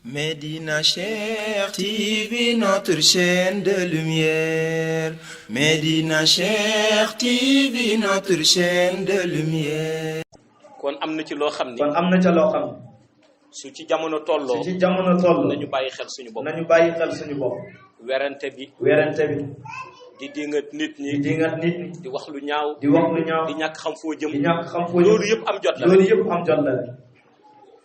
Médina Cheikh TV, notre chaîne de lumière. Médina Cheikh TV, notre chaîne de lumière. kon am na ci loo xam ni. kon am na ca loo xam. su ci jamono tolloo. su ci jamono tolloo. nañu bàyyi xel suñu bopp. nañu bàyyi xel suñu bopp. werante bi. werante bi. di dingat nit ñi. di dingat nit ñi. di wax lu ñaaw. di wax lu ñaaw. di ñàkk xam foo jëm. di ñàkk xam foo jëm. loolu yëpp am jot la. loolu yëpp am jot la.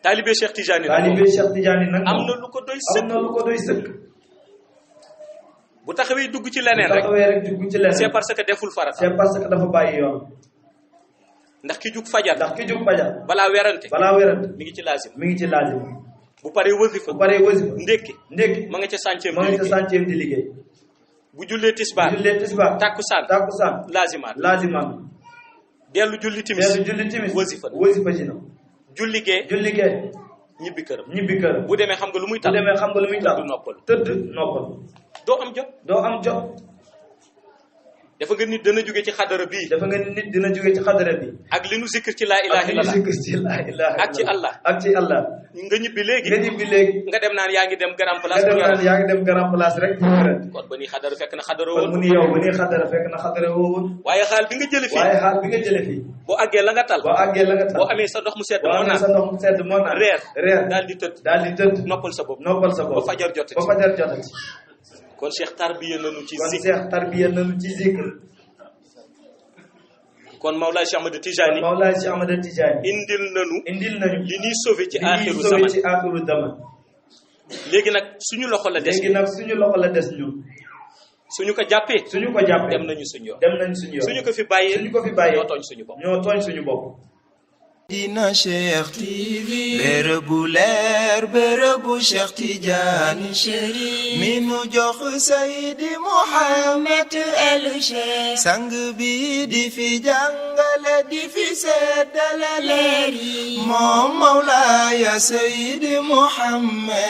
taalibe Cheikh Tidiane nag. taalibe Cheikh Tidiane nag. am na lu ko doy sëkk. am na lu ko doy sëkk. bu taxawee dugg ci leneen rek. bu taxawee rek dugg ci leneen. c'est parce que deful farata. c'est parce que dafa bàyyi yoon. ndax ki jug fajar. ndax ki jug fajar. balaa werante. balaa werante. mi ngi ci laazim. mi ngi ci laazim. bu paree wasifa. bu paree wasifa. ndékki. ndékki. ma nga ca sànceem ma di nga ca liggéey. sànceem di liggéey. bu jullee tisbaar. bu jullee tisbaar. takkusaan. takkusaan. laazimaat. laazimaat. dellu julli timis. dellu julli timis. wasifa. wasifa ji na. julli gee. julli gee. ñibbi këram. ñibbi këram. bu demee xam nga lu muy bu tax. demee xam nga lu muy tax. du noppalu. tëdd noppalu. doo am jot. doo am jot. dafa nga nit dana jóge ci xadara bii. dafa nga nit dina jóge ci xadara bi. ak li nu zikr ci laa ilaha illallah. ak li nu zikr ci laa ilaha illallah. ak ci Allah. ak ci Allah. nga ñibbi léegi. nga ñibbi léegi. nga dem naan yaa ngi dem grand place. nga dem naan yaa ngi dem grand place rek. kon ba nii xadara fekk na xadara kon woon. mu ni yow ba nii xadara fekk na xadara woon. waaye xaal bi nga jële fii. waaye xaal bi nga jële fii. boo àggee la nga tal. boo àggee la nga tal. boo amee sa ndox mu sedd. boo moo amee naan sa ndox mu sedd moo naan. reer. reer daal di tëdd. daal di tëdd. noppal sa bopp. noppal sa bopp. ba fajar jotati. ba fajar jotati. kon Cheikh tarbiya nañu ci kon zikr. Cheikh tarbiya nañu ci zikr. kon Mawlaay Cheikh Ahmad Tijani. Mawlaay Cheikh Ahmad Tijani. indil nañu. indil nañu. li ñuy sauvé ci li ñuy aaxiru sauvé zaman. ci aaxiru zaman. léegi nag suñu loxo la des. léegi nag suñu loxo la des ñun. suñu ko jàppee. suñu ko jàppee dem nañu suñu yoon. dem nañ suñu yoon. suñu ko fi bàyyee. suñu ko fi bàyyee ñoo tooñ suñu bopp. ñoo tooñ suñu bopp. Médina Cheikh TV. bërëbu leer bërëbu Cheikh Tidiane Chérif. mi nu jox Seydi Mouhamed El Cheikh. sang bi di fi jàngale di fi seddale leer yi. moom Mawlaaya Seydi Mouhamed.